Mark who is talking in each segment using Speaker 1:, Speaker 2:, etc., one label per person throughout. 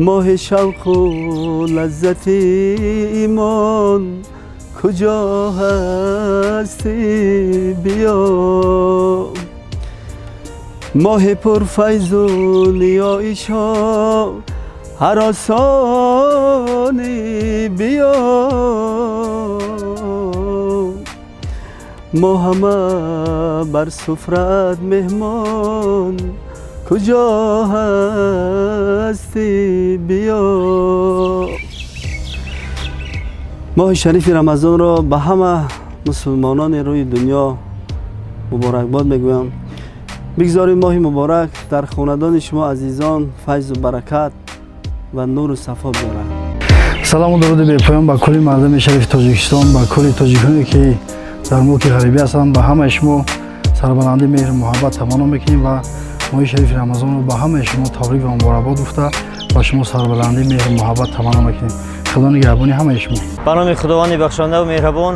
Speaker 1: Моҳи шавқу лаззати имон, куҷо ҳастӣ, биё. Моҳи пурфайзу ниёишҳо ҳаросонӣ, биё. Мо ҳама бар суфрат меҳмон, куҷо ҳастӣ, биё. Моҳи шарифи Рамазонро ба ҳама мусулмонони рӯи дунё муборакбод мегӯям. Бигзор ин моҳи муборак дар хонадони шумо азизон файзу баракат ва нуру сафо биёрад.
Speaker 2: Салому дуруди бепоён ба кулли мардуми шарифи Тоҷикистон, ба кулли тоҷиконе, ки дар мулки ғарибӣ ҳастанд. Ба ҳамаи шумо сарбаландӣ, меҳру муҳаббат таманно мекунем ва моҳи шарифи Рамазонро ба ҳамаи шумо табрик ва муборакбод гуфта, ба шумо сарбаландӣ, меҳру муҳаббат таманно мекунем. Худо нигаҳбони ҳамаи шумо.
Speaker 3: Ба номи Худованди бахшандаву меҳрабон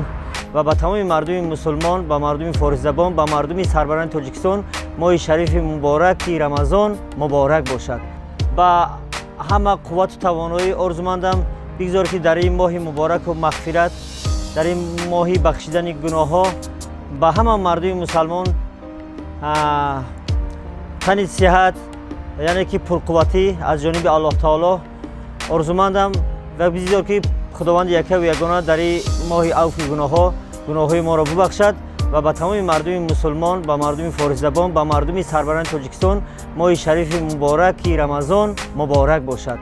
Speaker 3: ва ба тамоми мардуми мусулмон, ба мардуми форисзабон, ба мардуми сарбаланди Тоҷикистон моҳи шарифи мубораки Рамазон муборак бошад. Ба ҳама қуввату тавоноӣ орзумандам. Бигзор, ки дар ин моҳи мубораку мағфират, дар ин моҳи бахшидани гуноҳҳо ба ҳама мардуми мусалмон тани сиҳат, яъне ки пурқувватӣ аз ҷониби Аллоҳ таоло орзумандам ва бигзор, ки Худованди якаву ягона дар ин моҳи авфи гуноҳҳо гуноҳҳои моро бубахшад ва ба тамоми мардуми мусулмон, ба мардуми форисзабон, ба мардуми сарбаланди Тоҷикистон моҳи шарифи мубораки Рамазон муборак бошад.